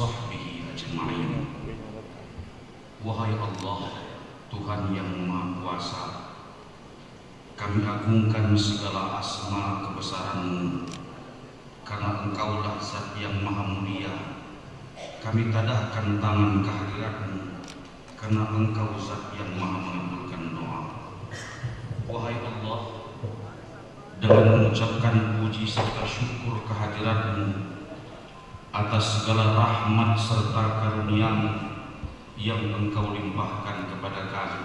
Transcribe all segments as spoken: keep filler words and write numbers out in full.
وصحبه أجمعين. Wahai Allah, Tuhan yang Maha Kuasa, kami agungkan segala asma kebesaran-Mu, karena Engkaulah Zat yang Maha Mulia. Kami tadahkan tangan kehadirat-Mu, karena Engkau Zat yang Maha Mengabulkan doa. Wahai Allah, dengan mengucapkan puji serta syukur kehadirat-Mu, atas segala rahmat serta karunia-Mu yang Engkau limpahkan kepada kami,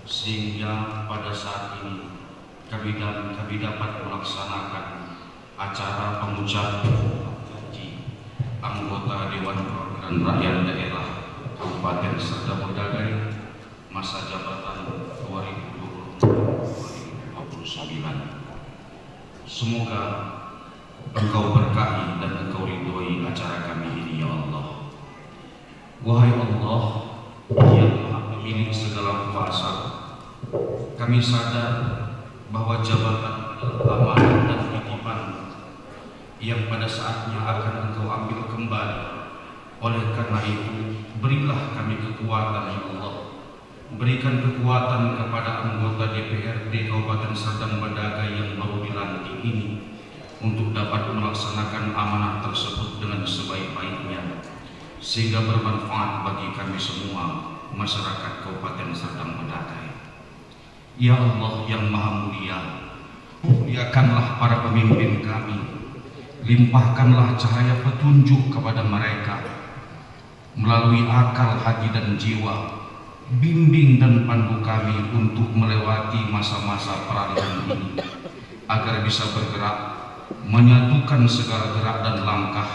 sehingga pada saat ini kami dan kami dapat melaksanakan acara pengucapan janji anggota Dewan Perwakilan Rakyat Daerah Kabupaten Serdang Bedagai, masa jabatan dua ribu dua puluh empat dua ribu dua puluh sembilan. Semoga Engkau berkahi dan Engkau ridhoi acara kami ini, ya Allah. Wahai Allah, yang Maha Pemilik segala kuasa, kami sadar bahwa jabatan adalah amanah dan titipan yang pada saatnya akan Engkau ambil kembali. Oleh karena itu, berilah kami kekuatan, ya Allah. Berikan kekuatan kepada anggota D P R D Kabupaten Serdang Bedagai yang baru dilantik ini untuk dapat melaksanakan amanah tersebut dengan sebaik-baiknya, sehingga bermanfaat bagi kami semua, masyarakat Kabupaten Serdang Bedagai. Ya Allah yang Maha Mulia, muliakanlah para pemimpin kami, limpahkanlah cahaya petunjuk kepada mereka, melalui akal, hati, dan jiwa, bimbing dan pandu kami untuk melewati masa-masa peralihan ini, agar bisa bergerak, menyatukan segala gerak dan langkah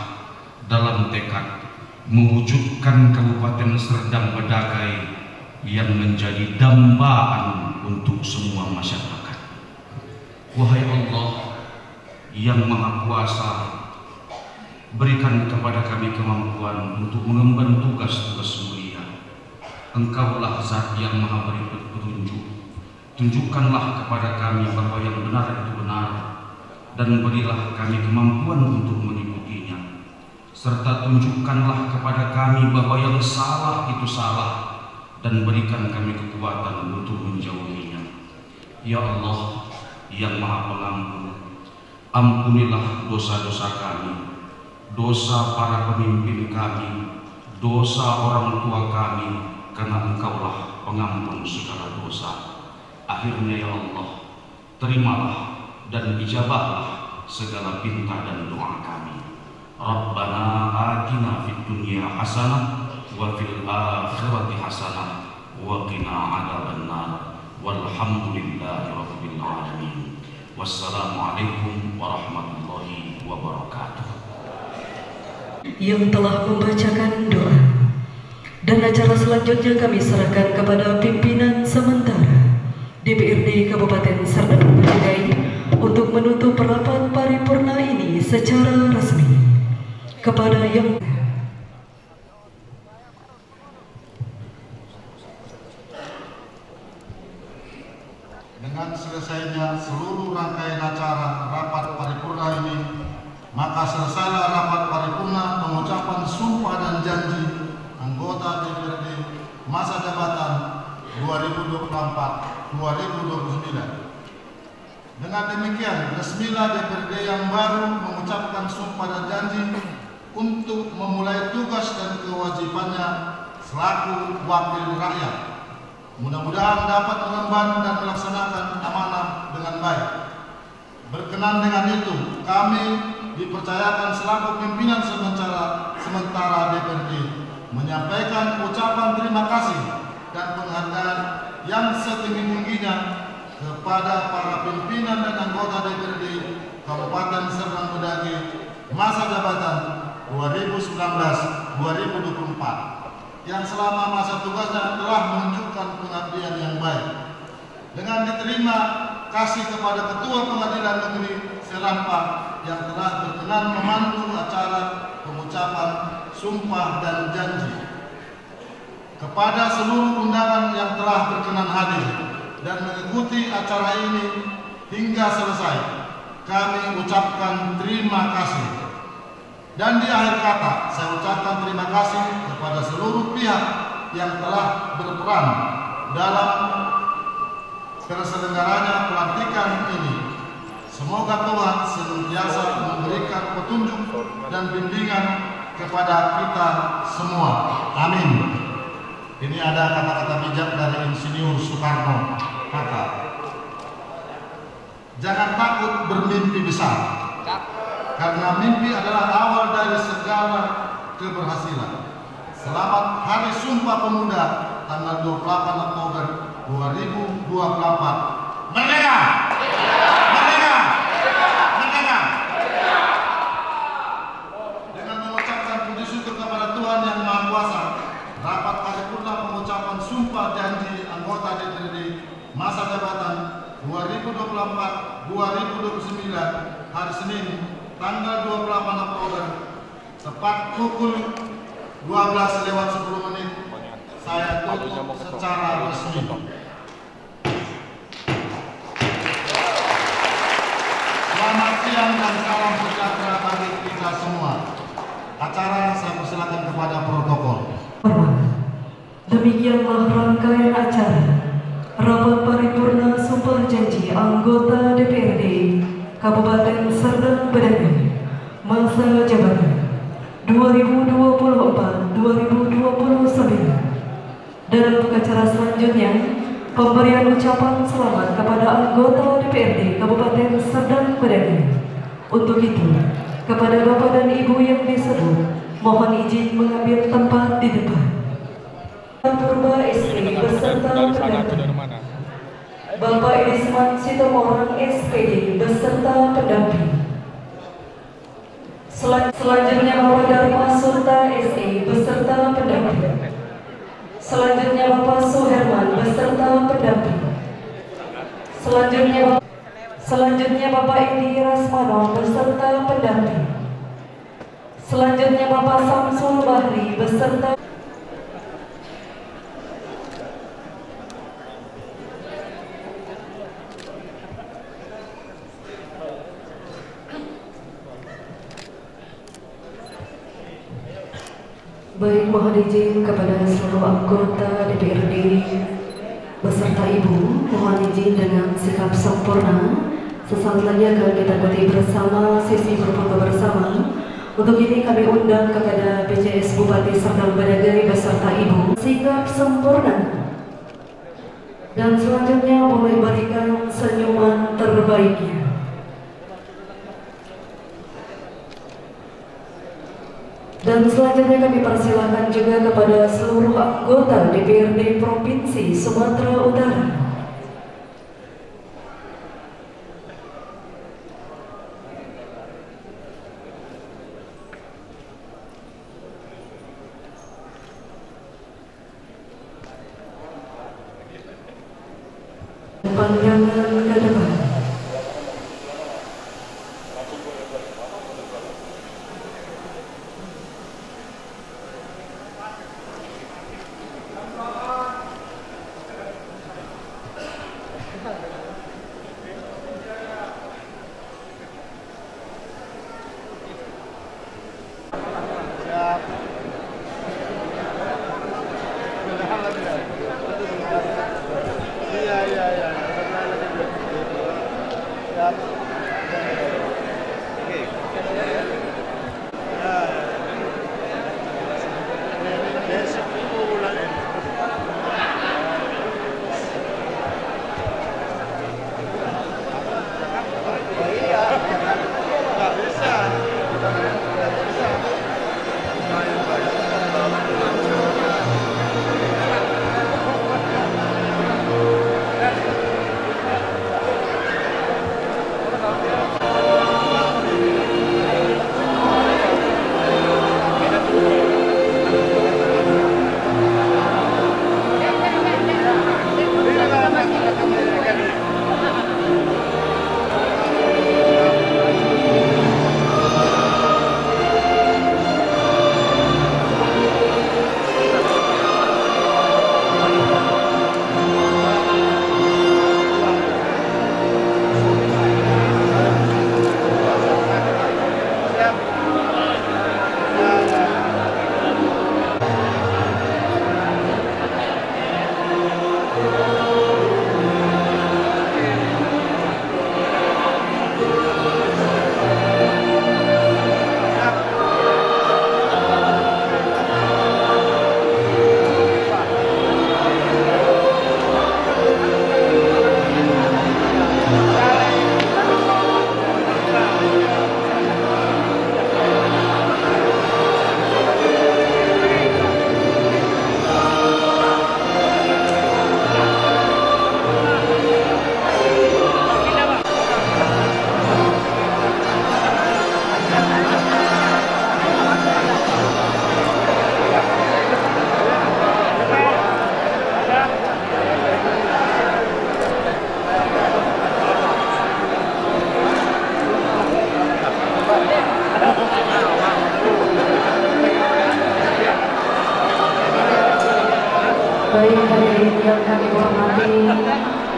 dalam tekad mewujudkan Kabupaten Serdang Bedagai yang menjadi dambaan untuk semua masyarakat. Wahai Allah yang Maha Kuasa, berikan kepada kami kemampuan untuk mengemban tugas-tugas mulia. Engkaulah Zat yang Maha Beri Petunjuk. Tunjukkanlah kepada kami bahwa yang benar itu benar, dan berilah kami kemampuan untuk mengikutinya. Serta tunjukkanlah kepada kami bahwa yang salah itu salah, dan berikan kami kekuatan untuk menjauhinya. Ya Allah yang Maha Pengampun, ampunilah dosa-dosa kami, dosa para pemimpin kami, dosa orang tua kami, karena Engkaulah Pengampun segala dosa. Akhirnya, ya Allah, terimalah dan ijabahlah segala pinta dan doa kami. Rabbana atina fid dunya hasanah wa fil akhirati hasanah wa qina adzabannar. Walhamdulillahi rabbil alamin. Wassalamualaikum warahmatullahi wabarakatuh. Yang telah membacakan doa. Dan acara selanjutnya kami serahkan kepada pimpinan sementara D P R D Kabupaten Serdang Bedagai untuk menutup rapat paripurna ini secara resmi. Kepada yang Dengan selesainya seluruh rangkaian acara rapat paripurna ini, maka selesailah rapat paripurna pengucapan sumpah dan janji anggota D P R D masa jabatan dua ribu dua puluh empat dua ribu dua puluh sembilan. Dengan demikian, resmilah D P R D yang baru mengucapkan sumpah dan janji untuk memulai tugas dan kewajibannya selaku wakil rakyat. Mudah-mudahan dapat mengemban dan melaksanakan amanah dengan baik. Berkenan dengan itu, kami dipercayakan selaku pimpinan sementara, sementara D P R D menyampaikan ucapan terima kasih dan penghargaan yang setinggi-tingginya kepada para pimpinan dan anggota D P R D Kabupaten Serdang Bedagai masa jabatan dua ribu sembilan belas dua ribu dua puluh empat yang selama masa tugasnya telah menunjukkan pengabdian yang baik. Dengan diterima kasih kepada Ketua Pengadilan Negeri Serampang yang telah berkenan memandu acara pengucapan sumpah dan janji. Kepada seluruh undangan yang telah berkenan hadir dan mengikuti acara ini hingga selesai, kami ucapkan terima kasih. Dan di akhir kata, saya ucapkan terima kasih kepada seluruh pihak yang telah berperan dalam terselenggaranya pelantikan ini. Semoga Tuhan senantiasa memberikan petunjuk dan bimbingan kepada kita semua. Amin. Ini ada kata-kata bijak dari Insinyur Soekarno Hatta. Jangan takut bermimpi besar. Karena mimpi adalah awal dari segala keberhasilan. Selamat Hari Sumpah Pemuda tanggal dua puluh delapan Oktober dua ribu dua puluh empat. Merdeka! Merdeka! Merdeka! Dengan mengucapkan puji syukur kepada Tuhan Yang Maha Kuasa, rapat paripurna pengucapan sumpah janji anggota D P R D masa jabatan dua ribu dua puluh empat dua ribu dua puluh sembilan, hari Senin, tanggal dua puluh delapan Oktober, tepat pukul dua belas lewat sepuluh menit, saya tutup secara resmi. Selamat siang dan salam sejahtera bagi kita semua. Acara saya persilakan kepada protokol. Demikianlah rangkaian acara rapat paripurna sumpah janji anggota D P R D Kabupaten Serdang Bedagai, masa jabatan dua ribu dua puluh empat dua ribu dua puluh sembilan. Dan untuk acara selanjutnya, pemberian ucapan selamat kepada anggota D P R D Kabupaten Serdang Bedagai. Untuk itu, kepada Bapak dan Ibu yang disebut, mohon izin mengambil tempat di depan. Purba S P beserta pendamping. Bapak Idisman Situmorang S P D beserta pendamping. Selan-, selanjutnya Bapak Dharma Sunta S E beserta pendamping. Selanjutnya Bapak Suherman beserta pendamping. Selanjutnya Bap-, selanjutnya Bapak Edi Rasmano beserta pendamping. Selanjutnya Bapak Samsul Bahri beserta. Baik, mohon izin kepada seluruh anggota D P R D beserta Ibu, mohon izin dengan sikap sempurna. Sesaat lagi akan kita ikuti bersama sesi berfoto bersama. Untuk ini kami undang kepada P C S Bupati Serdang Bedagai beserta Ibu. Sikap sempurna. Dan selanjutnya boleh berikan senyuman terbaiknya. Dan selanjutnya kami persilakan juga kepada seluruh anggota D P R D Provinsi Sumatera Utara. Pandangan ke depan.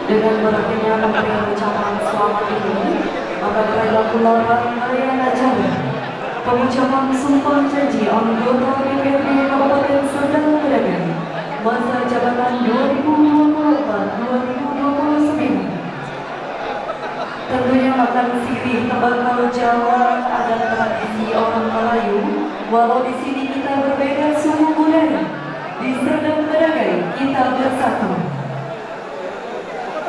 Dengan berakhirnya pemberian ucapan selamat ini, maka berakhirlah pula rangkaian acara pengucapan sumpah janji anggota D P R D Kabupaten Serdang Bedagai, masa jabatan dua ribu dua puluh empat dua ribu dua puluh sembilan. Tentunya makan sirih tembakau Jawa, adat tradisi orang Melayu, walau di sini kita berbeda suku budaya, di Serdang Bedagai kita bersatu.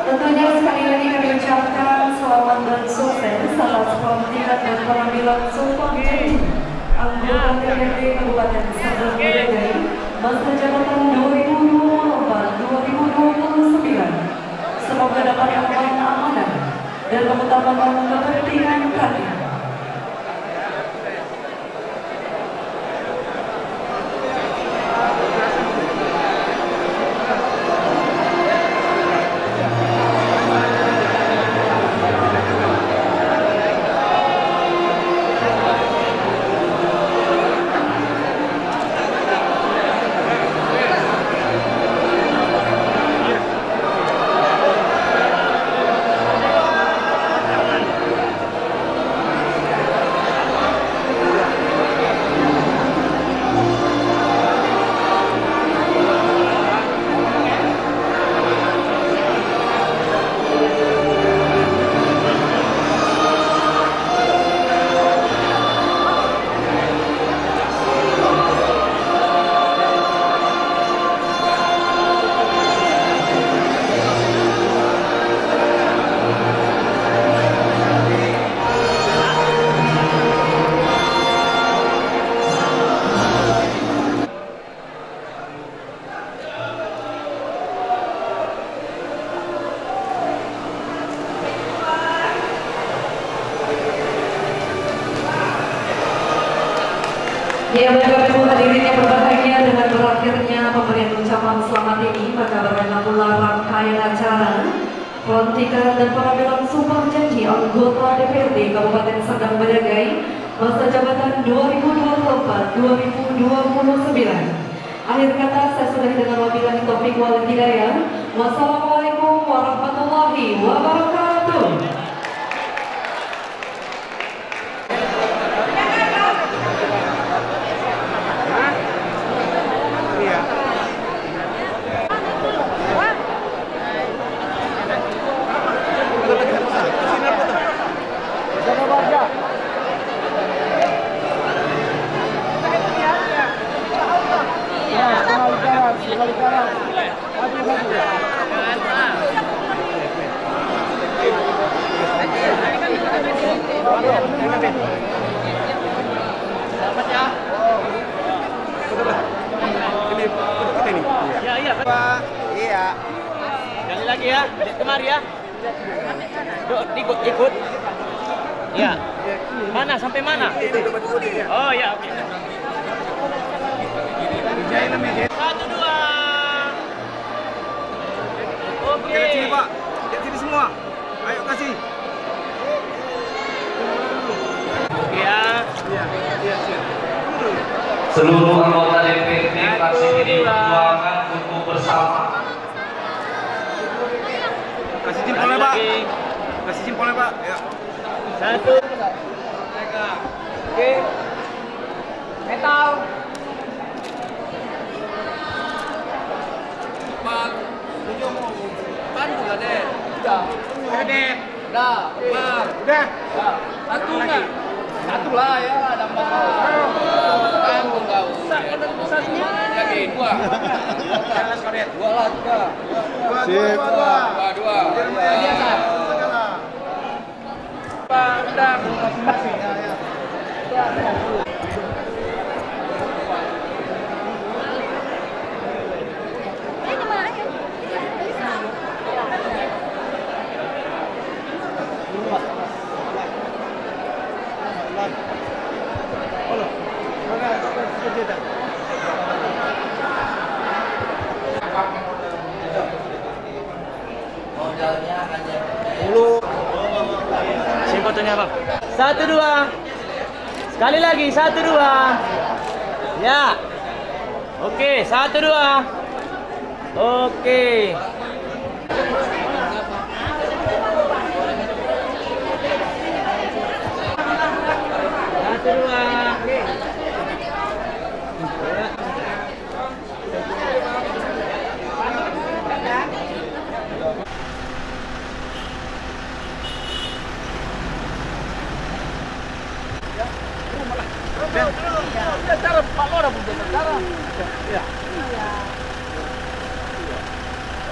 Tentunya sekali lagi kami ucapkan selamat dan sukses atas pelantikan dan pengambilan sumpah janji anggota D P R D Kabupaten Serdang Bedagai, masa jabatan dua ribu dua puluh empat dua ribu dua puluh sembilan. Semoga dapat mengemban amanah dan mengutamakan kepentingan rakyat. Ya, Bapak Ibu hadirin yang berbahagia, dengan berakhirnya pemberian ucapan selamat ini, maka berakhirlah pula rangkaian acara pelantikan dan pengambilan sumpah janji anggota D P R D Kabupaten Serdang Bedagai, masa jabatan dua ribu dua puluh empat dua ribu dua puluh sembilan. Akhir kata saya sudahi dengan wabillahi taufiq wal hidayah. Wassalamualaikum warahmatullahi wabarakatuh. Iya, iya. Pak, iya. Sekali lagi ya, kemari ya. Dok, ikut, ikut. Ya. Mana, sampai mana? Oh ya, oke. Satu, dua. Oke. Lihat sini, Pak. Lihat sini semua. Ayo kasih. Oke ya. Iya, iya, siap. Seluruh anggota D P R D fraksi P D I Perjuangan untuk bersama. Kasih jempolnya, Pak. Kasih jempolnya, Pak. Ya. Satu. Oke. Metal. Pan. Pan juga, Den. Udah. Udah. Udah. Udah. Satu nggak? Satu lah ya, ada empat. Tanggung kau. Lagi dua. Dua lah, dua. Sip. Dua, dua. Biasa. Sini fotonya, Bang. Satu, dua. Sekali lagi, satu, dua. Ya. Oke, satu, dua. Oke. Acara Pak Lora pun biasa acara. Iya. Iya.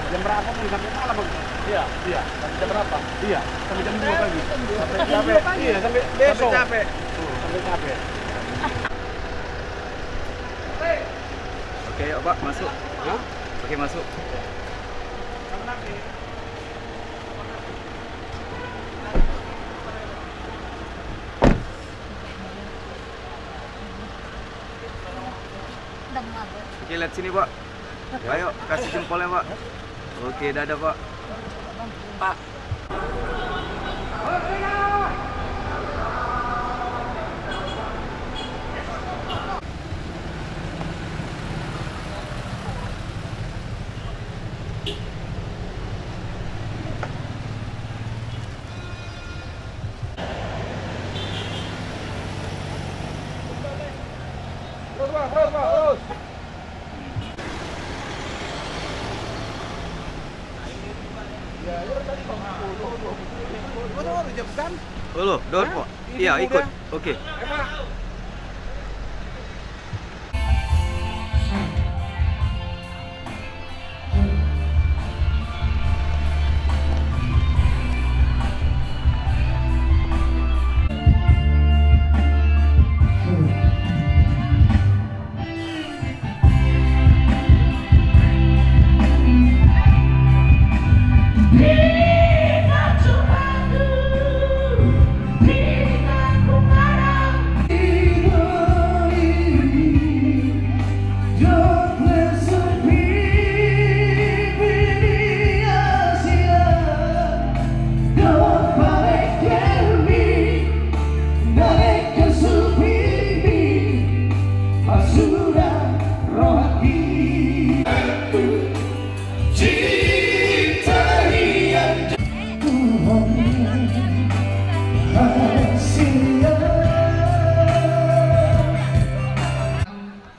Jam berapa pun sampai malam, Bang? Iya, iya. Sampai jam berapa? Iya, sampai jam dua pagi. Sampai capek. Iya, sampai besok. Sampai capek. Sampai capek. Oke, yuk, Pak, masuk. Hah? Oke, masuk. Oke, lihat sini, Pak. Ayo, kasih jempolnya, Pak. Oke, dadah, Pak. Pak. Terus, Bang, terus, Bang, terus. Olo, dohot po. Iya, ikut. Oke.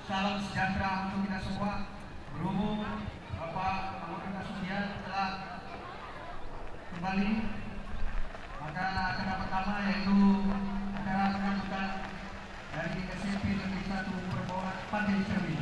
Salam sejahtera untuk kita semua. Berhubung Bapak Anggota Sugian telah kembali, maka acara pertama yaitu acara penyambutan dari S M P Negeri Satu Perbaungan Pantai Cermin.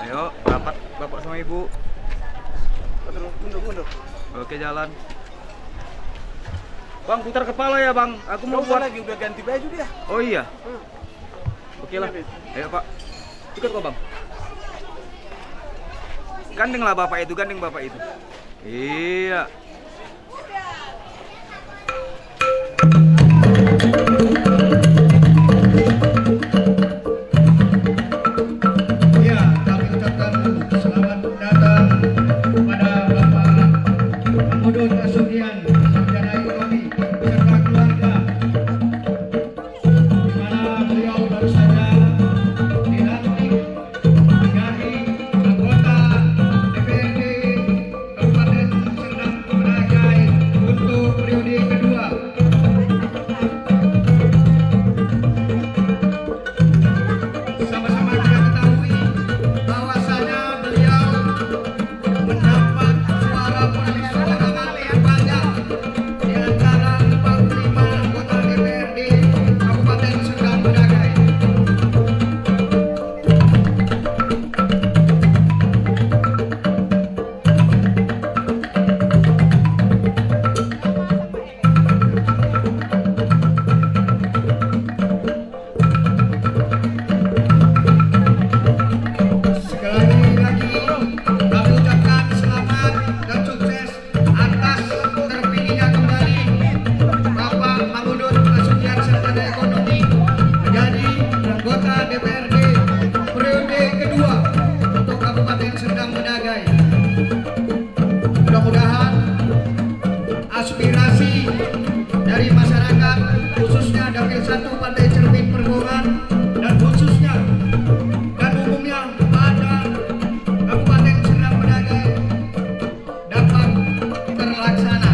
Ayo, rapat Bapak sama Ibu. Mundur, mundur. Oke, jalan. Bang, putar kepala ya, Bang. Aku mau buat lagi, udah ganti baju dia. Oh iya. Hmm. Oke lah. Iya, Bib. Ayo, Pak. Ikut kau, Bang. Gandenglah Bapak itu, gandeng Bapak itu. Iya. Ya, kami ucapkan selamat datang kepada Bapak Mangudut Nasution, sarjana ekonomi, beserta keluarga, di mana beliau baru saja dilantik menjadi anggota D P R D Kabupaten Serdang Bedagai untuk periode kedua. Sama-sama kita ketahui bahwasanya beliau mendapat suara perseorangan terbanyak di antara empat puluh lima anggota D P R D Kabupaten Serdang Bedagai. Sekali lagi, kami ucapkan selamat dan sukses atas terpilihnya kembali Bapak Mangudut Nasution, sarjana ekonomi, menjadi anggota D P R D periode kedua untuk Kabupaten Serdang Bedagai. Mudah-mudahan aspirasi dari masyarakat, khususnya Dapil Satu Pantai Cermin Perbaungan, dan khususnya dan umumnya pada Kabupaten Serdang Bedagai dapat terlaksana.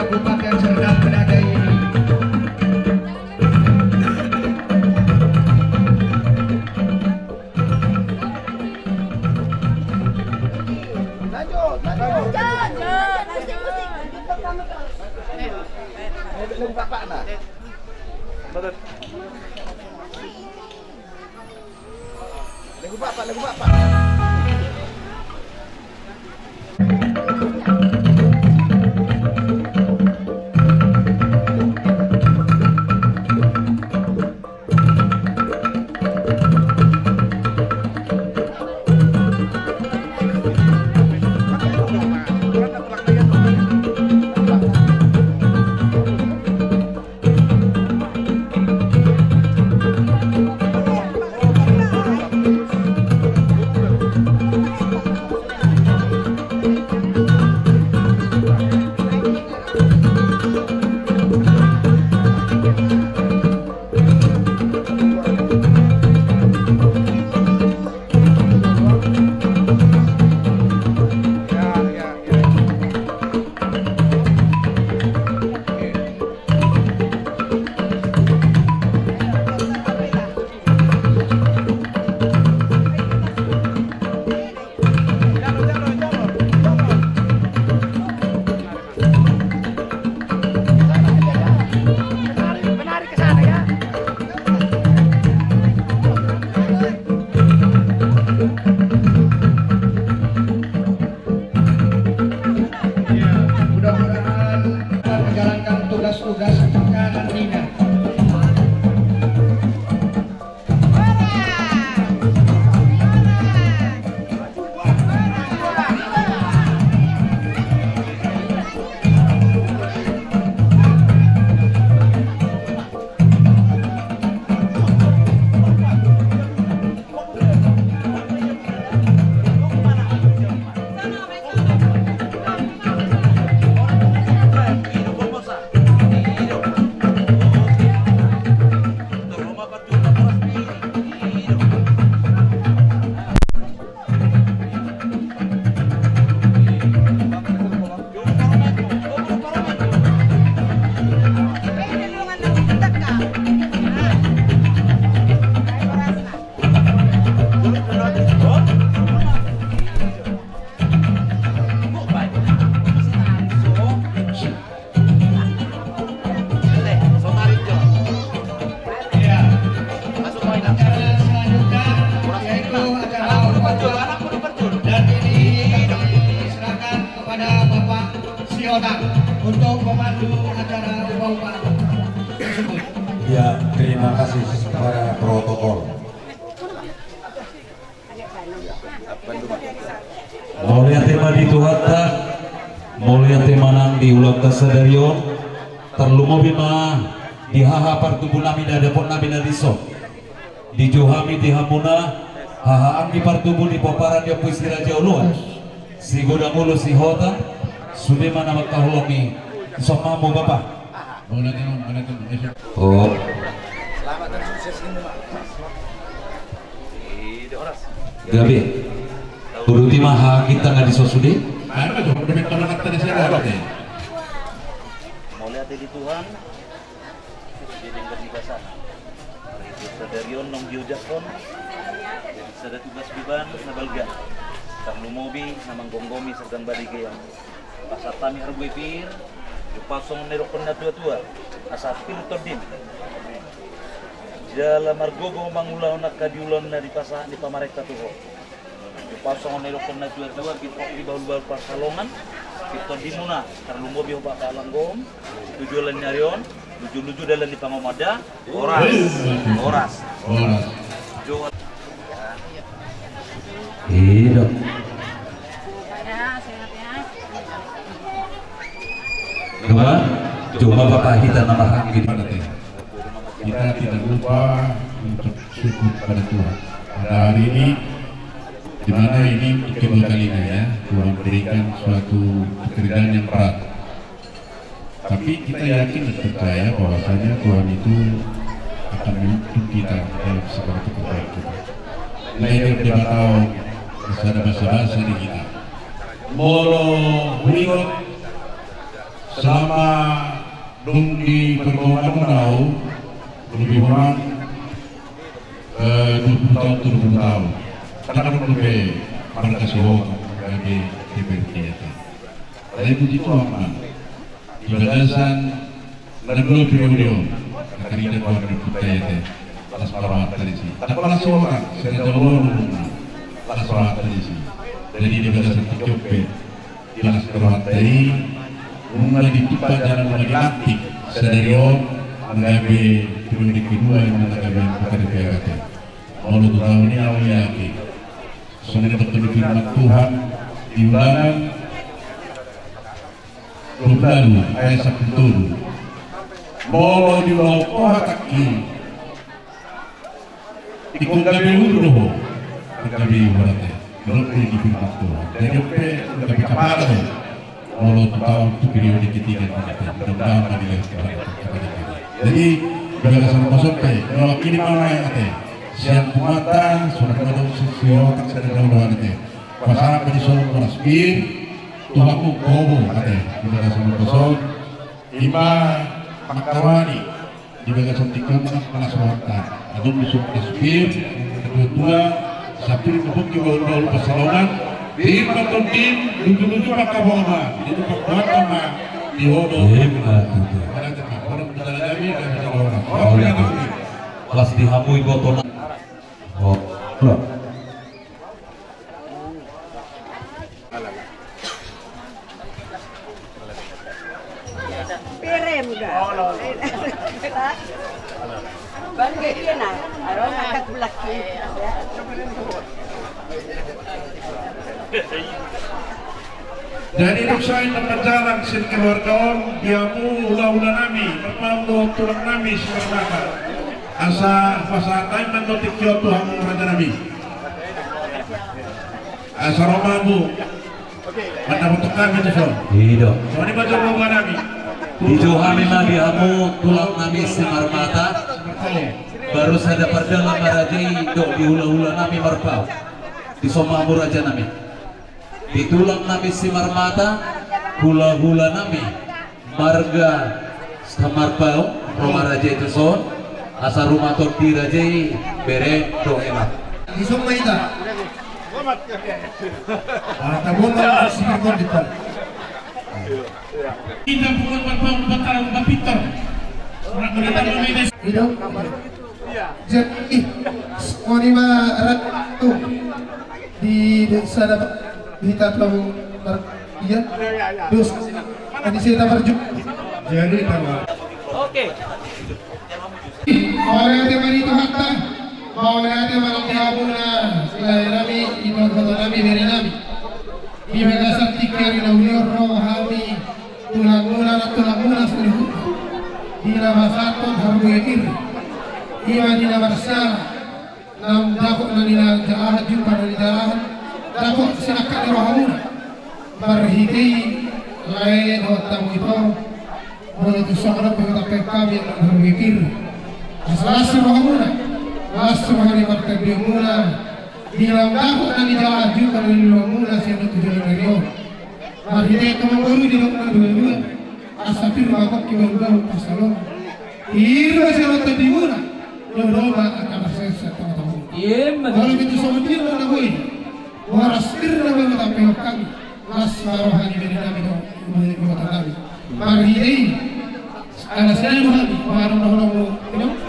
Kabupaten Serdang Bedagai. Lanjut, lanjut. Lanjut, lanjut. Lanjut, lanjut. Lanjut, lanjut. Lagu bapak, lagu bapak. Ya, mudah-mudahan dapat menjalankan tugas-tugas kita nantinya. Dan ini kami serahkan kepada Bapak Sihotar untuk memandu acara upa-upa tersebut. Ya, terima kasih kepada protokol. Mauliate ma di Tuhanta, mauliate ma nang di ulaonta sadari on, tarlumobi ma di haha partubu nami na dapot nami na dison. Dijou hami di hamuna, haha anggi partubu di pomparan ni Ompu Siraja Oloan, Sigodang Olo Sihotang, sude ma na mangkaholongi, dison ma hamu Bapa. Oh. Gabe. Uduti ma haha kita nga di sosude. Mauliate di Tuhan. Di denggan ni basana. Sadari on naung diojakhon sada tugas beban na balga. Tarlumobi na manggomgomi serdang badege on. Pasahat hami harbue pir, jumpa songon na nidokhon na tua-tua, asa pir tondim. Jala margogo mangulahon angka diulahon na dipasahat ni pamarenta tu ho. Jumpa songon na nidokhon na tua-tua, pintor di bahul-bahul pansalongan, pir tondimuna, tarlumobi ho Bapak Langgom, tu joloan ni ari on, luju-luju dalan ni pangomoan da, horas, horas. Horas. Joloan. Iya dong. Coba, coba Bapak kita nambah lagi. Kita tidak lupa untuk syukur kepada Tuhan. Pada hari ini, di mana ini untuk kedua kalinya ya, Tuhan berikan suatu pekerjaan yang berat. Tapi kita yakin dan percaya bahwasanya Tuhan itu akan menuntun kita dalam segala pekerjaan kita. Lahir di Batao, bisa ada bahasa-bahasa di kita. Molo huingot Selama dung di pergaulan on au, lebih kurang, eh, dua puluh tahun, tiga puluh tahun. Karena dope marga Sihohot gabe D P R D ate. Alai puji Tuhan ma, di bagasan na dua periode on, na tarida Tuhan di Putai ate, las ma rohanta disi. Ndang las rohanta, sada taon on, las rohanta disi. Jadi di bagasan tingki on pe, di las rohanta i, nunga ditupa jala nunga dilantik sadari on, manggabe periode kedua, manggabe anggota D P R ate. Molo tu taon i au yakin, songon na didok ni firman Tuhan, di Ulangan dua puluh ayat sampulu tolu. Molo diulahon ho hatangki, ingkon gabe uhur do ho, gabe uhur ate. Molo di firman Tuhan. Jadi on pe gabe kapala do. Molo tu taon tu periode ketiga on ate. Mudah-mudahan ma dilehon Tuhan. Jadi, di bagasan on pe, mewakili ma ate. Sian Putai, songon na didok si Sihohot, sada daulahan ate. Pasahat ma dison boras pir, tu hamu bobo ate. Di bagasan on pe, ima pangkaroan i. Di bagasan tingki on ma las rohanta. Adong di suku Kaspir, ketua-tua, sapir kebuk di bawah-bawah pasalongan, di patondim, lucu-lucu maka bawa ma, di tempat buat ma, di hodo. Ima tutu. Ada tempat, orang bicara kami, kami bicara orang. Orang bicara kami. Las di hamu iboto na. Oh, lo. Pirem ga? Bang, dia na. Aro, angkat bulak. Jadi, dung sae na marjalang sian keluarga on, di hamu hula-hula nami, marpaung dohot tulang nami Simarmata. Asa pasahat hami ma tingki on tu hamu raja nami. Asa ro ma hamu mandapothon hami tu son. I do. Songon i ma jolo roha nami. Dijou hami ma di hamu tulang nami Simarmata. Baru sada pardalan ma raja i dohot di hula-hula nami marpaung. Dison ma hamu raja nami. Di tulang nami Simarmata, hula-hula nami marga Simarpaung, ro ma raja i tu son, asa rumah tondi raja i, bere dohot hela. Dison ma hita. Ah, tabuan ma sipir tondi ta. Hita punguan Marpaung, Batara, Bapintor. Orang berada di Medan. I do. Jadi, songon i ma ratu di desa dapat hita tahu ber-, iya. Terus, tadi saya tak berju-, jadi, tahu. Oke. Mauliate ma di Tuhanta, mauliate ma di hamuna, lae nami, iboto nami, bere nami. Di bagasan tingki ari na uli on ro hami, tulangmuna, tulangmuna saluhutna. Di na pasahathon harbue pir. Ima di na marsala. Naung dapot na nilalahan, jumpa na nilalahan, dapot sinangkap ni rohamuna. Marhite i, lae dohot hamu ito, molo tung songon on pe hutambahen hami annon harbue pir. Asa las rohamuna, las roha ni partondionmuna, di naung dapot na nilalahan, jumpa na nilalahanmuna, sian on tu joloan ni ari on. Marhite i, amangboru, didok na dua-dua. Asa pir ma pongki bahu-bahu pansalongan. Pir ma sian on tondimuna. Dodo ma angka parsaoran sian tonga-tonga. Ima tutu. Molo tung songon dia ma na boi. Boras pir ma hutambahen hami. Las ma roha ni bere nami dohot iboto nami. Marhite i. Ala sada do hami. Marhite i.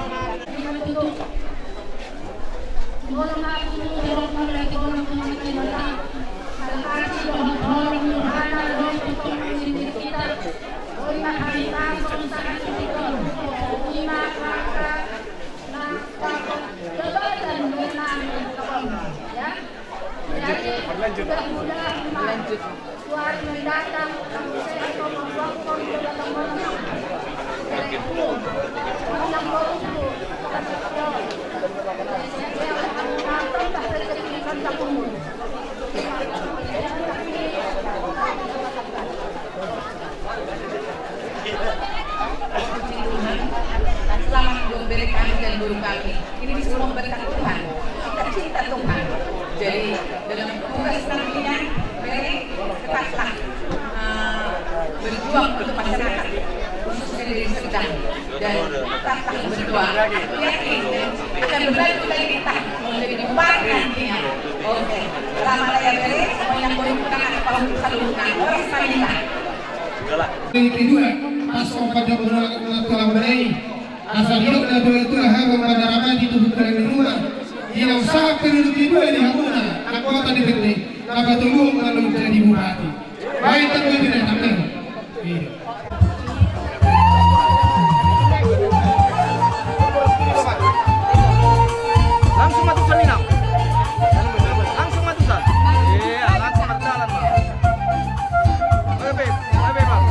Jadi, mudah-mudahan, Pak, suara mendatang, kamu sehat, kamu kuat, kamu juga kamu menang. Dari dulu, menang baru dulu. Selama menggomberi kami dan guru kami, ini disuruh berkat Tuhan. Kita cinta Tuhan. Jadi, dengan tugas nantinya, very ketatlah, eh, Berjuang untuk masyarakat, khususnya di Deli Serdang. Dan tetap berjuang. Aku yakin akan berlanjut lagi kita menjadi bupati nantinya. Oke. Selamat ya, Beli. Semuanya boleh kita kasih tahu saluhutna. Horas ma hita. Kedua, pas opat jam berlaku telah mulai. Asa didok na tua-tua, haba mada ramati tu huta ni ruma, ia usaha periode kedua di hamuna anggota D P R D na patoluhon manjadi bupati. Baik, tentu tidak sampai. Iya. Langsung masuk seminam. Langsung masuk, San. Iya, langsung berjalan, Bang. Lebih, lebih, Bang.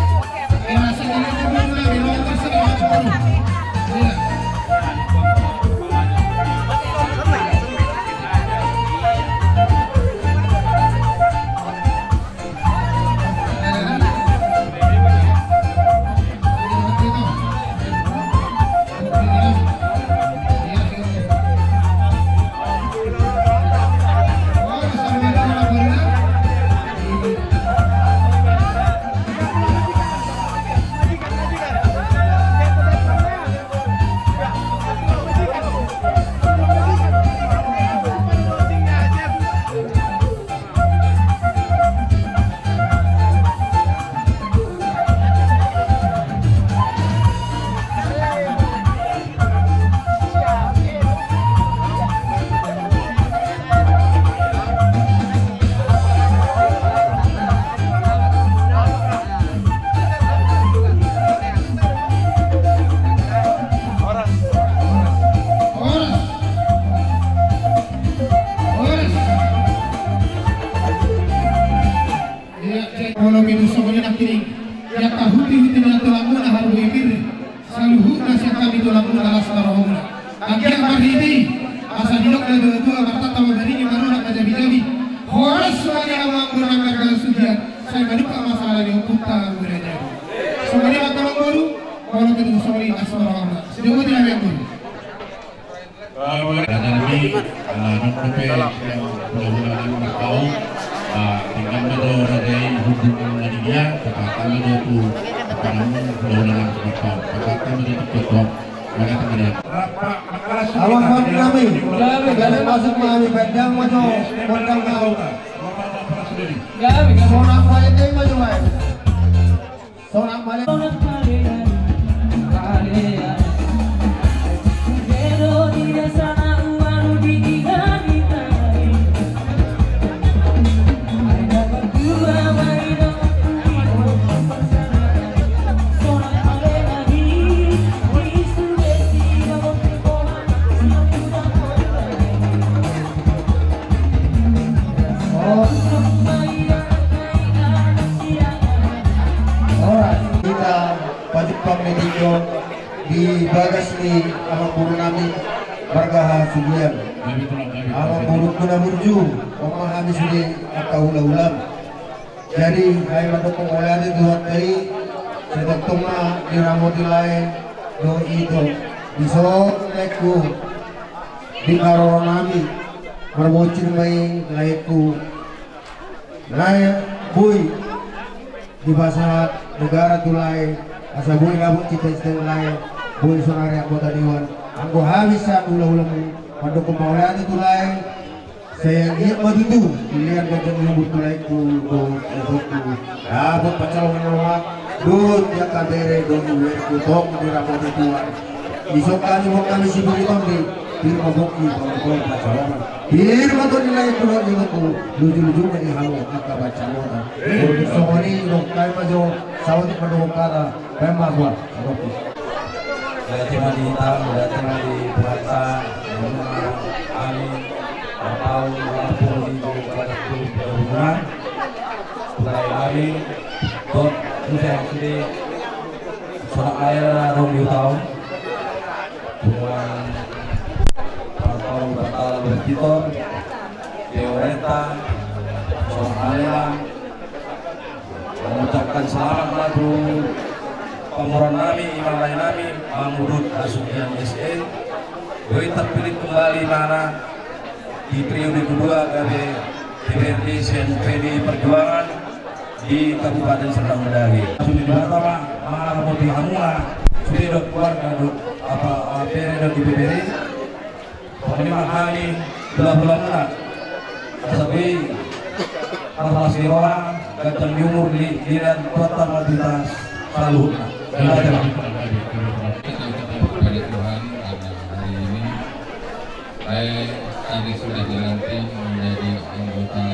Ia, cek. Molo pe songon i nangkining, ia angka huti-huti na tulang muna haru boi pir, saluhutna sian hami tulang muna las ma rohamuna. Anggiat marhite i, asa didok na tua-tua, martata ma barini, marunak ma jabi-jabi. Horas ma di hamu anggur na marga Sugian, sai madungka ma sala ni ompunta Anggur Raja. Songon i ma tulang boru, molo pe songon i las ma rohamuna. Sidok ma di hami anggur. Raja nami, ah, nunga pe sian hula-hula nami martau, ah, tinggal ma do raja i hubungan na di dia, pasahaton ma do tu, apa namanya, hula-hula nami martau. Pasahaton ma do tu ketua. Mana teman dia? Abang, abang nami. Gabe, gabe, masuk ma hami, panjang ma jo gondang nau. Gabe, gabe. Sonang ma jo, bae. Horas, hita pajumpang ni tingki on di bagas ni amangboru nami marga Hasugian. Amangboru na burju, on ma hami sude angka hula-hulam. Jadi, hami mandok mauliate tu Tuhanta i, sai tongtong ma diramoti lae dohot ito. Dison laengku, di haroro nami, marbonsir ma i laengku. Lae boi dipasahat negara tu lae, asa boi dapot cita-cita ni lae, boi sonari anggota dewan. Anggo hami sian hula-hulamu, mandok mauliate tu lae. Sai anggiat ma tutu dilehon ganjang ni umur tu laengku dohot itongku, dapot pansalongan na loak dohot di angka bere dohot di bere, tong diramoti Tuhan. Dison hami, boan hami sipir ni tondi, pir ma pongki, pongki, pongki pansalongan. Pir ma tondi laengku dohot itongku, luju-luju ma di hamu angka pansalongan. Molo songon i, dok hami ma jo, saotik ma dok hata. Baen ma, boa. Oke. Jadi, mari kita, mari kita, mari puasa, amin. Atau, walaupun di rumah, mulai hari, tot, udah, sini, sholat air, dong, di tahun. Bulan, tahun, tahun, berkitor, pemerintah, sholat air, Mengucapkan selamat ma tu pamoruan nami, ima lae nami, Mangudut Hasugian S E. Boi terpilih kembali ibana di periode kedua gabe D P R D sian P D I Perjuangan. di Kabupaten Serdang Bedagai. Sude di Batam, mangarapoti hamuna, sude dohot keluarga dohot, apa, eh, bere dohot ibebere. Pokokna ma hami hulahula muna. Asa boi marlas ni roha, ganjang ni umur di, di dan kota matitas saluhutna. Kepada Tuhan, karena hari ini saya tadi sudah dilantik menjadi anggota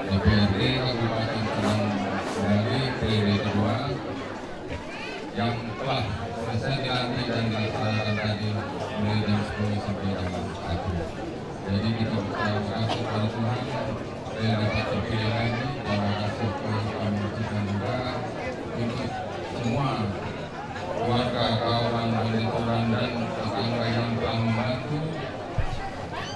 D P R D Kabupaten Serdang Bedagai periode kedua yang telah selesai dilantik dan dilaksanakan tadi mulai jam sepuluh sampai jam satu. Jadi kita berterima kasih kepada Tuhan, saya dapat terpilih lagi. Terima kasih kepada Pak Muhajir dan juga untuk semua keluarga, kawan, bandituran, dan tetangga yang telah membantu.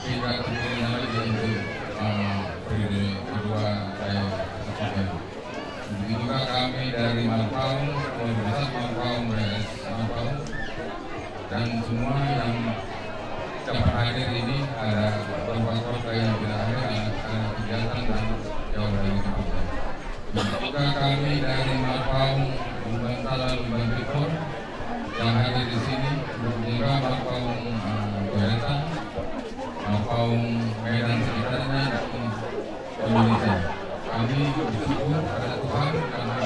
Kita terpilih lagi untuk, eh, periode kedua saya saksikan. Begitu juga kami dari Marpaung, keluarga besar Marpaung, B S Marpaung, dan semua yang dapat hadir ini, ada beberapa keluarga yang tidak hadir, ada, ada kegiatan dan jauh dari tempatnya. Begitu juga kami dari Marpaung, Lumban Talan, Lumban Timur, yang hadir di sini, begitu juga Marpaung, eh, Goretan, Marpaung Medan sekitarnya, dan Indonesia. Kami bersyukur pada Tuhan karena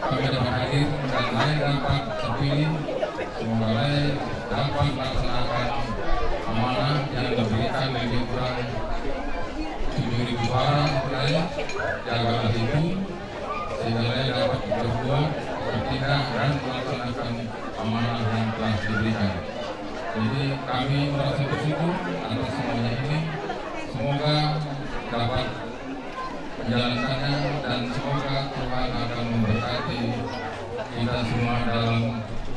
kami dapat hadir dan saya dapat terpilih. Semoga saya dapat melaksanakan amanah yang diberikan lebih kurang tujuh ribu suara untuk saya. Jagalah itu sehingga saya dapat berbuat, bertindak, dan melaksanakan amanah yang telah diberikan. Jadi kami merasa bersyukur atas semuanya ini. Semoga dapat menjalankannya dan semoga Tuhan akan memberkati kita semua dalam,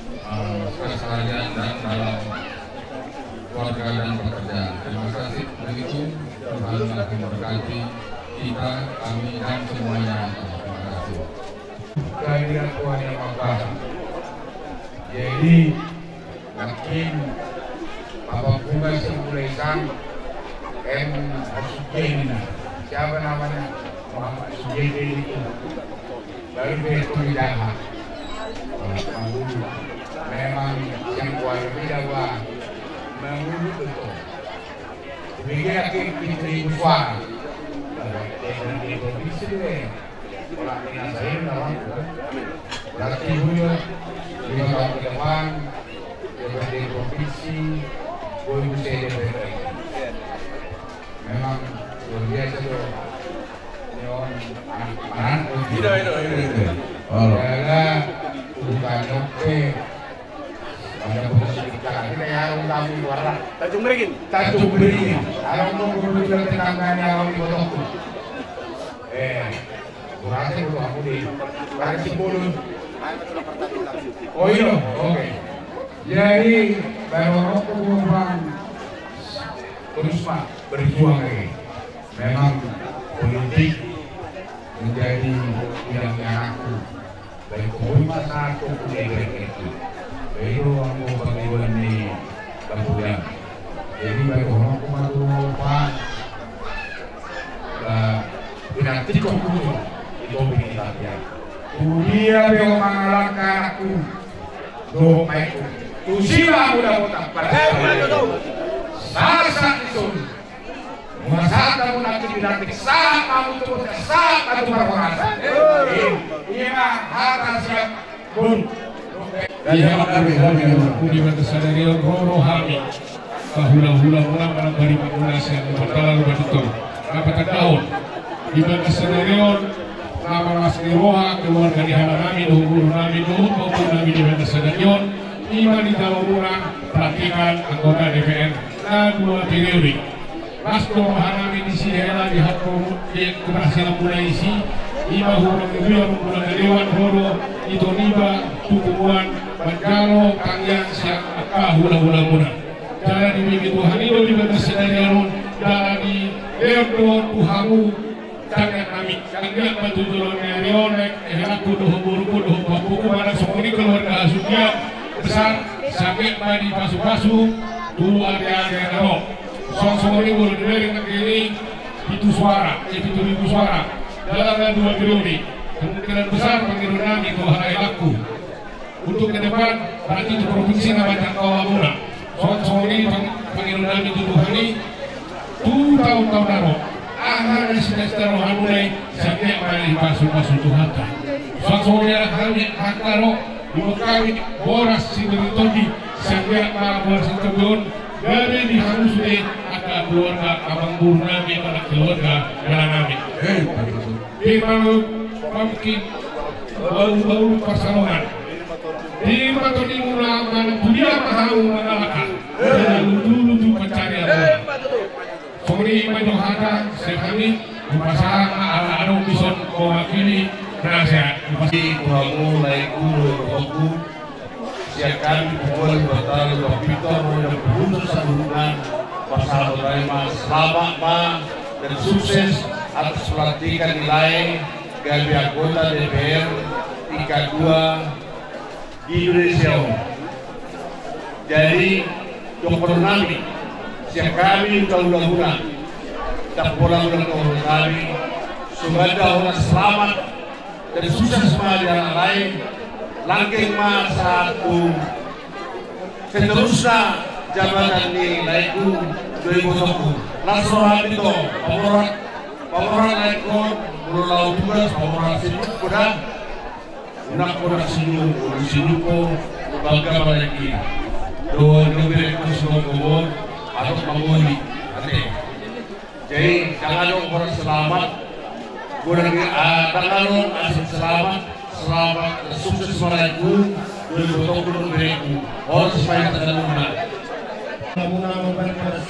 eh, keseharian dan dalam keluarga dan pekerjaan. Terima kasih. Begitu, Tuhan akan memberkati kita, kami, dan semuanya. Terima kasih. Kehadiran Tuhan yang Maha Kuasa. Jadi, mungkin Bapak Buga si Mulai Sang, em, Sugeni, nah. Siapa namanya? Muhammad Sugeni itu. Baru dia itu jahat. Mangulu. Memang yang keluarga dia, wah, mangulu betul. Demikian lagi di Tribuan. Di provinsi dia. Orang Minang saya, orang. Berarti dulu, lima tahun ke depan, dia berada di provinsi, gue bisa jadi. Memang luar biasa tuh. Ini orang anak, anak. Tidak, tidak, tidak. Oh. Karena bukannya oke. Ada provinsi kita, kita ya, orang kami luar. Tanjung Beringin. Tanjung Beringin. Orang mau berbicara tentang kami, orang di Botokku. Eh. Berarti belum aku di, berarti belum. Oh iya, oke. Jadi, baru aku mau, Bang, terus, Pak, berjuang lagi. Memang politik menjadi bidangnya aku. Baik, aku masa aku punya itu. Baik, aku mau bagi bulan di Bang Bujang. Jadi, baru aku mau tuh, Pak. Eh, pinantikkon dulu di kopi di Tapia. Tudia pe ho mangalangka anakku dohot maikku. Tusi ma hamu dapotan. Sahat-sahat ni solu. Muna sahat hamu nanti pinantik, sahat ma hamu tu botki, sahat ma tu parhorasan. Ima hata siap. Ia hami, hami, hami, di bagasan sadari on ro do hami, pahula-hula muna manambari pangula sian Lumban Talan, Lumban Timur. Na patandahon, di bagasan sadari on, na marlas ni roha keluarga ni hela nami dohot boru nami dohot pahompu nami di bagasan sadari on, ima dijalo muna pelantikan anggota D P R na dua periode. Las do roha nami disi hela di hata, di keberhasilan muna disi, ima hurang ni bulan, hurang ni dewan, ro do ito niba tu punguan manjalo tangiang sian angka hula-hula muna. Jala dibege Tuhan i do di bagasan sadari on, jala dilehon do tu hamu tangiang nami. Tangiang ma tu joloan ni ari on, eh, helangku dohot borungku dohot pahompuku, manang songon i keluarga hasuhuton besar, sangap ma dipasu-pasu tu ari-ari na ro. Songon i molo dibereng nangkin i pitu suara, eh, pitu ribu suara. Jala na dua periode. Kemungkinan besar pangidoan nami tu halak i laku untuk ke depan, berarti tu provinsi na baen angka olamuna. Songon i pang-, pangidoan nami tu Tuhan i, tu taon-taon na ro, aha na sicita-cita rohamuna i, sai anggiat ma dipasupasu Tuhanta. Songon i hami angka ro, didok hami boras Siberitondi, sai anggiat ma boras Siberitondi on gabe dihamu sude angka keluarga, amangboru nami, anak keluarga, dalan nami. Eh, Di Palu, Pamkin, Baulu-baulu Parsalongan. Di ma tondimuna manang tu dia ma hamu mangalangka, jala luju-luju pansarian. Songon i ma didok hata sian hami, hupasahat ma ala adong dison mewakili na sehat. Hupasahat. Di Palu, Laiku, Laiku. Sian hami pukul batal dua pintor dan berusaha saluhutna. Pasahat hami ma selamat ma dan sukses atas pelantikan ni lae gabe anggota D P R tingkat dua di Indonesia on. Jadi, dohonon nami sian hami hulahulana, ndang pola muna dohonon nami, so banda hona selamat dan sukses ma di halak lae, langgeng ma sahat tu seterusna jabatan ni laeku dohot ibotongku. Las roha nami do paborhat, paborhat laeku, molo laho tugas paborhat sibuk poda. Unang poda sibuk, molo sibuk ho, bangga ma laeku. Dohot do berengku sibuk ho, adong mangoli. Ate. Jadi, ndang adong horas selamat. Godang ni, ah, ndang adong asing selamat. Selamat, sukses ma laeku. Dua ribu dua puluh berengku. Horas ma hita saluhutna. Namuna memperkeras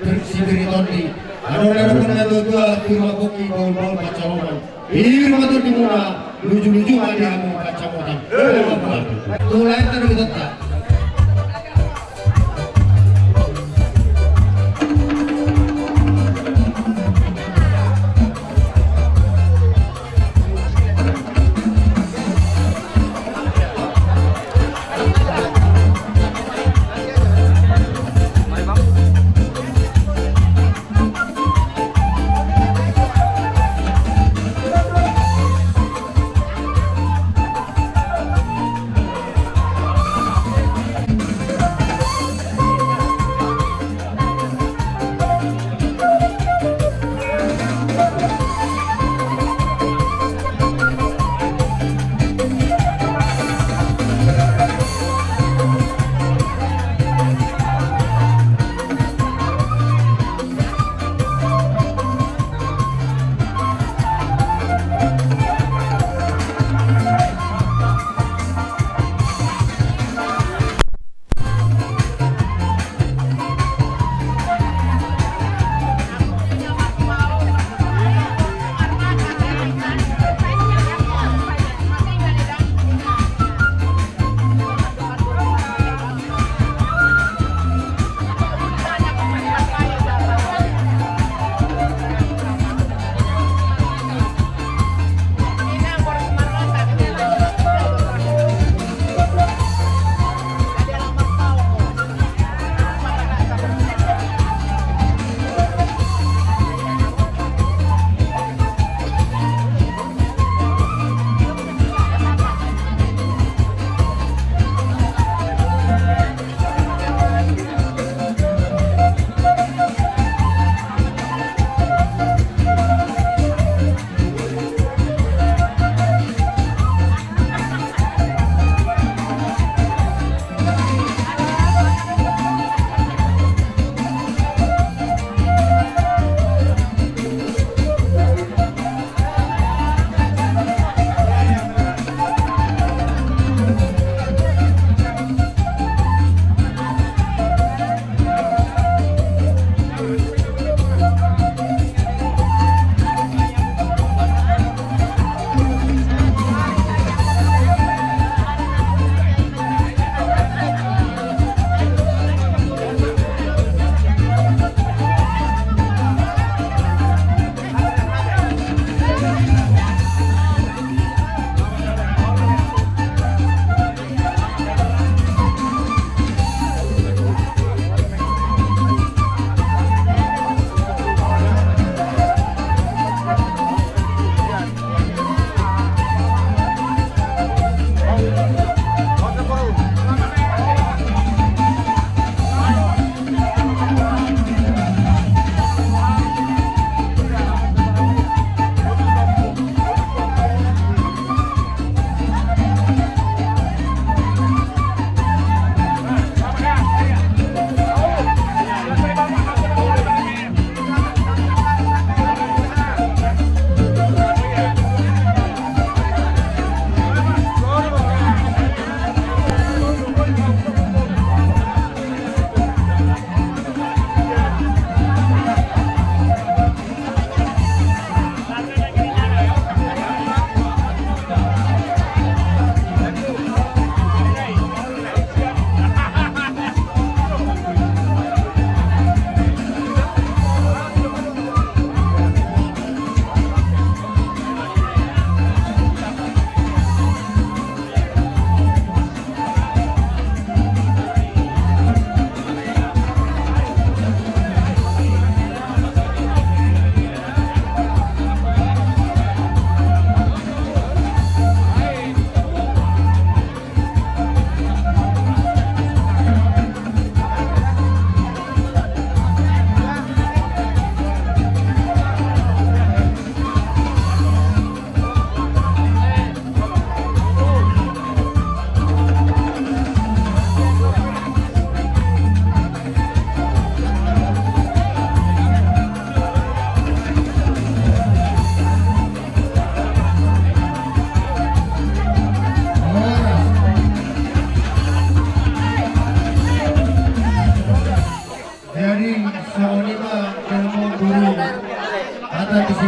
Siberitondi. Adong na dua dua di rumah kopi baul-baul Parsalongan. Di rumah tondimuna. Luju-luju ma di hamu Parsalongan. Mulai tadi kita.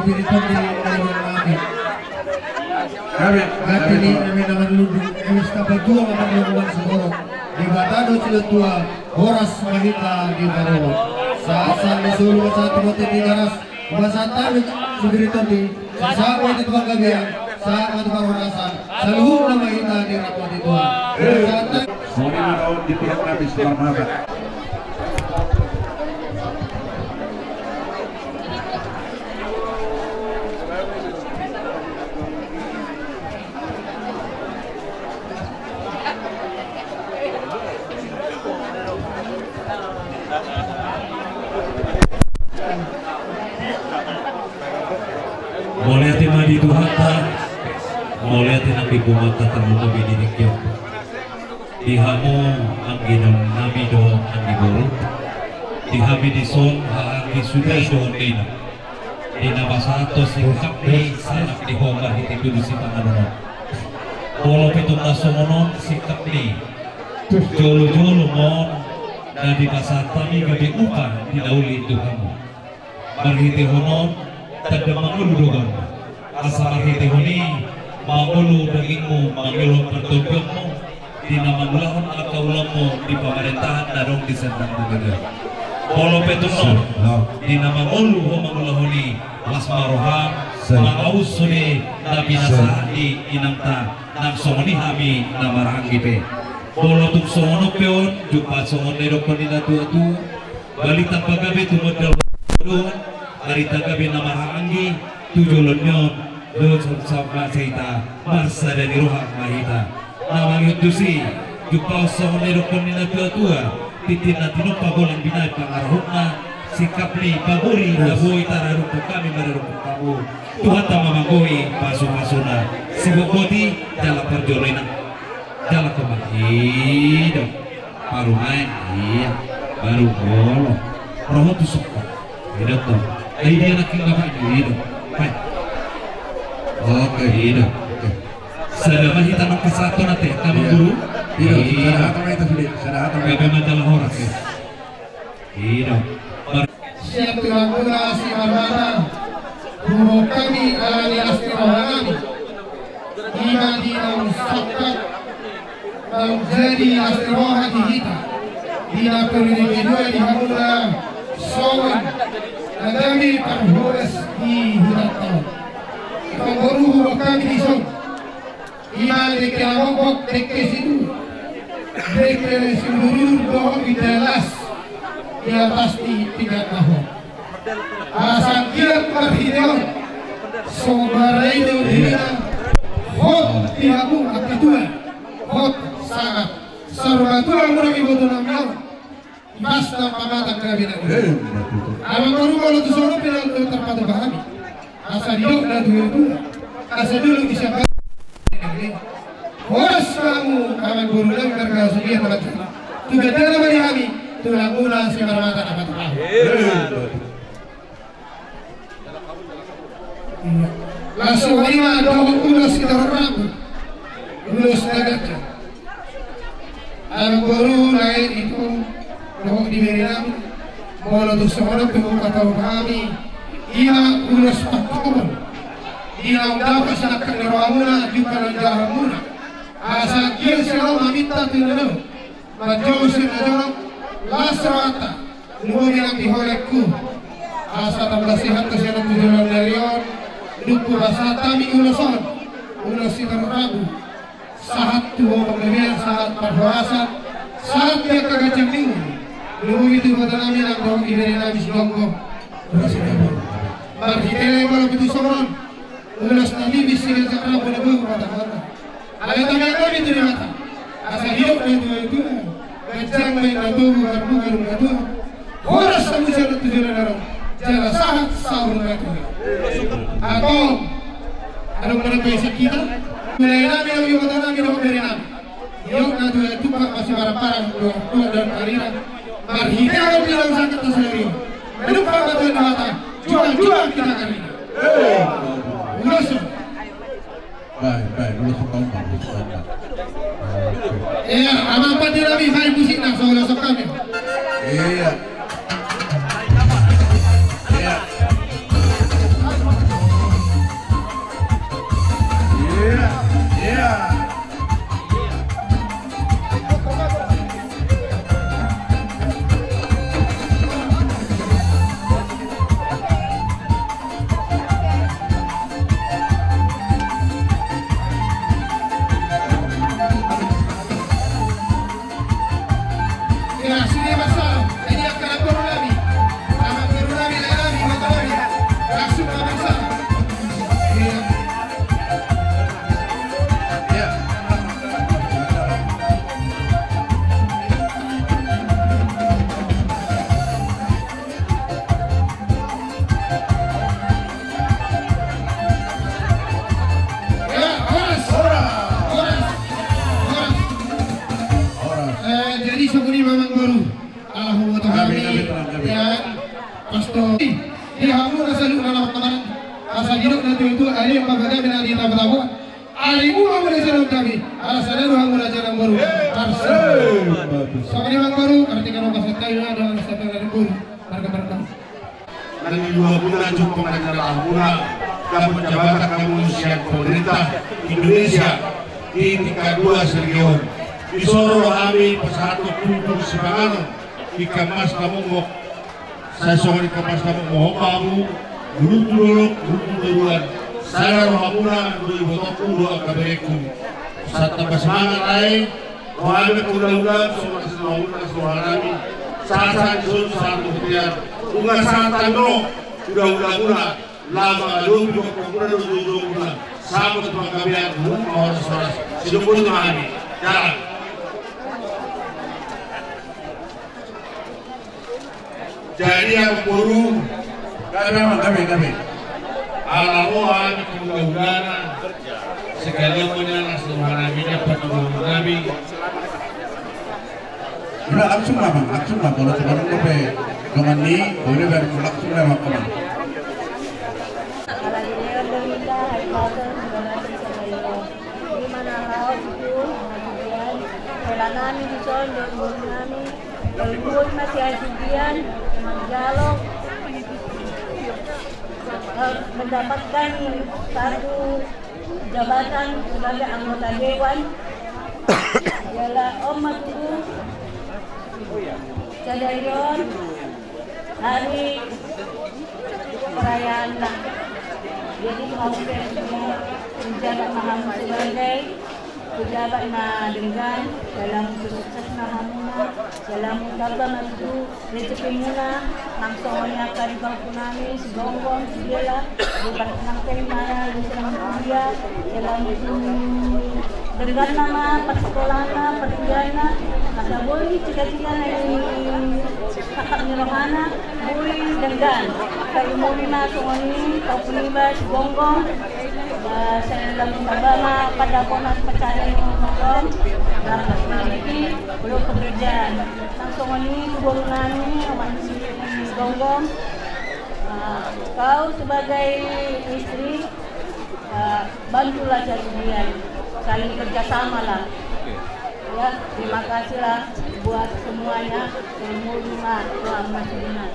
Spiriton di Dewa Mati. Gabe, gabe ni, gabe na marlundu, gabe stampa tua, gabe na marlundu, Debata do silehon tua, horas ma hita diparorot. Sahat-sahat ni solu, sahat tu bontean ni Tigaras, sahat-sahat ni spiriton di, sahat-sahat ma hita tu panggabean, sahat ma hita tu parhorasan, saluhutna ma hita dirapoti Tuhan. Sahat-sahat. Songon i ma dohot di pudok nami Simarmata. Mauliate ma di Tuhanta, mauliate nang di Tuhanta tarlumobi di tingki on. Di hamu anggi nami dohot anggi boru, di hami dison haha anggi sude dohot dainang, di na pasahathon singkat ni sanak ni ho marhite tudu sipanganon on. Molo pe tung na songon on singkat ni jolo-jolo ma on, na dipasahat hami gabe upa di na uli tu hamu. Marhitehon on tanda mangolu do gol. Asa marhitehon i mangolu dagingmu, mangolu partondionmu, di na mangulahon angka ulaonmu di pamarentahan na adong di sandang bumi on. Molo pe tung on, di na mangolu ho mangulahon i, las ma roham, mangaus sude na pinasahat ni inangta, nang songon i hami na marhahaanggi pe. Molo tung songon on pe on, jumpa songon na nidokkon ni na tua-tua. Balintang pagabe tumundalhon, balintang gabe na marhahaanggi tu joloan ni on, dohot sahat ma hita marsada ni roha ma hita. Na mangihut tusi, jumpa songon na nidokkon ni na tua-tua, tintin na tinompa golang binahen pangarahutna, singkat ni pagori na boi taradophon hami maradophon hamu. Tuhanta ma manggohi pasu-pasuna, sibogboti jala parjolo inang. Jala komat, i do. Parumaen, ia. Baru molo. Rohot tu sukma. I do to. Ai dia nangkin bapakna, i do. Baik. Oke, i do. Oke. Sada ma hita nang pasahaton ate, amang guru. I do. Sada hata ma hita sude. Sada hata ma hita. Gabe ma jala horas. Oke. I do. Sian tulangmuna Simarmata, huboan hami ala ni las ni roha nami. Ima di naung sangkap, naung jadi las ni roha di hita. Di na pernikahan di hamuna songon na gabe parhoras di hutanta on. Amang boru, huboan hami dison. Ima dengke na gokgok, dengke situ, dengke simudur dohot indahe las. Ia pasti tinggal tahu. Asa anggiat marhite on, so maraina hot di hamu angka tua, hot sangat. Saur matua muna iboto nami on. Mas na pamatang gabe na. Eh, betul. Amang boru, molo tu songon on pe na tarpatupa hami. Asa didok na tua-tua. Asa dulu bisa. Horas ma hamu amang boru nami marga Sugiya Tabancana. Tu gandana ma di hami, tulangmuna Simarmata na patupa hami. Eh, betul. Iya. Langsung ima dohot ulos hita rorang. Ulos na ganda. Amang boru, lae, ito dohot di bere nami. Molo tung songon on pe huhatahon hami, ima ulos pangkobor. Di naung dapot sinangkap ni rohamuna, jumpa na jahamuna. Asa anggiat sian on haminta tu na dao. Manjou sian na jonok, las rohanta, lumobi nang di holengku. Asa tamba sehat tu sian on tu joloan ni ari on. Dung hupasahat hami ulos on, ulos sitorop rambu. Sahat tu ho panggabean, sahat parhorasan, sahat di angka ganjang ni umur. Lumobi tu iboto nami nang dohot ibebere nami si Gomgom. Marhite molo pe tung songon on. Ulos na lilis sian na rambu na boi huhatahon. Alai tamiang hami tu Debata. Asa didok na tua-tua. Ganjang ma inna togu, marmuka dung na tua. Horas hamu sian on tu joloan na ro. Jala sahat saur matua. Antong. Adong na tua sian hita. Mulai nami dohot iboto nami dohot bere nami. Didok na tua-tua, tumpak masiparang-parang, dohot tua dalam arina. Marhite on di dalam sangkap tu sadari on. Manumpak ma Tuhan Debata, jual-jual hita karina. Ulos on. Baik, baik, ulos on, baik, ulos on. Oke. Iya, amang pande nami, baen musikna, so ulos on hami. Iya. Iya. Langsung dia masalah. Jadi akan apa nami? Nama baru nami, nama nami, mata nami. Langsung dia masalah. Iya. Iya. Ya, horas. Horas. Horas. Horas. Eh, jadi songon i ma amang boru. Ala huboto hami. Amin, amin, amin. Pastor. Di hamu na saluhutna na marhahamaranggi. Asa didok na tuatua, ale ma bagami na di tabo-tabo. Alimu hamu na saluhut nami. Ala sada do hamu na jalang boru. Eh, parsu. Eh, bagus. Songon i ma amang boru, arti karo kasat kayu ada ala sada na boru. Marga-marga. Nang di dua muna jumpang na di dalam muna, dapot jabatan hamu sian pemerintah Indonesia di tingkat dua selegion. Disoro hami pasahathon tungkung sipanganon, ikan mas na mokmok, sai songon ikan mas na mokmok, hamu, bulung tu dolok, bulung tu toruan, sada rohamuna, do ibotongku, do angka berengku. Sahat tamba semangat ae. Rohami tu undang-undang, songon na sinaulak na sinaulak nami. Sahat-sahat dison, sahat tu bontean. Nunga sahat tano, undang-undang muna. Lama dohot pokok muna, dohot dohot muna. Sahat tu panggabean, muna horas-horas. Sidok botima hami. Jalan. Jadi amang boru. Gabe, amang, gabe, gabe. Ala roha ni panggaulana. Sekalian mana seluruh nami dapat panggaulana. Udah langsung, amang, langsung, amang. Kalau sekarang sampai dengan ni, boleh dari langsung lewat, amang. Ala di leon do hita, hai Pater, segala sesuatu. Di mana laut itu, kemudian, hela nami dison, dan boru nami. Boi ma sian sude manjalo, eh, mendapatkan satu jabatan sebagai anggota dewan. Jala on ma tutu sadari on hari perayaanna. Jadi, hamu pe, menjabat ma hamu sebagai pejabat na denggan, jala sukses ma hamuna, jala tamba ma tutu rezekimuna, nang songon i angka di pahompu nami, si Gonggong, si Bela, di partenang pe imana, di senang dia, jala denggan nama, parsekolana, parkuliahna, asa boi cita-cita na i sangkap ni rohana, boi denggan. Sai umurna songon i, pahompu niba si Gonggong. Ba, sai lam tamba ma pandapotan pansarian ni Gonggong, dapat rezeki, olo pekerjaan. Nang songon i tu boru nami, omak ni si Gonggong. Ah, kau sebagai istri, ah, bantulah sasugian, saling kerjasama lah. Ya, terima kasih lah buat semuanya. Umur lima, Tuhan masih ingat.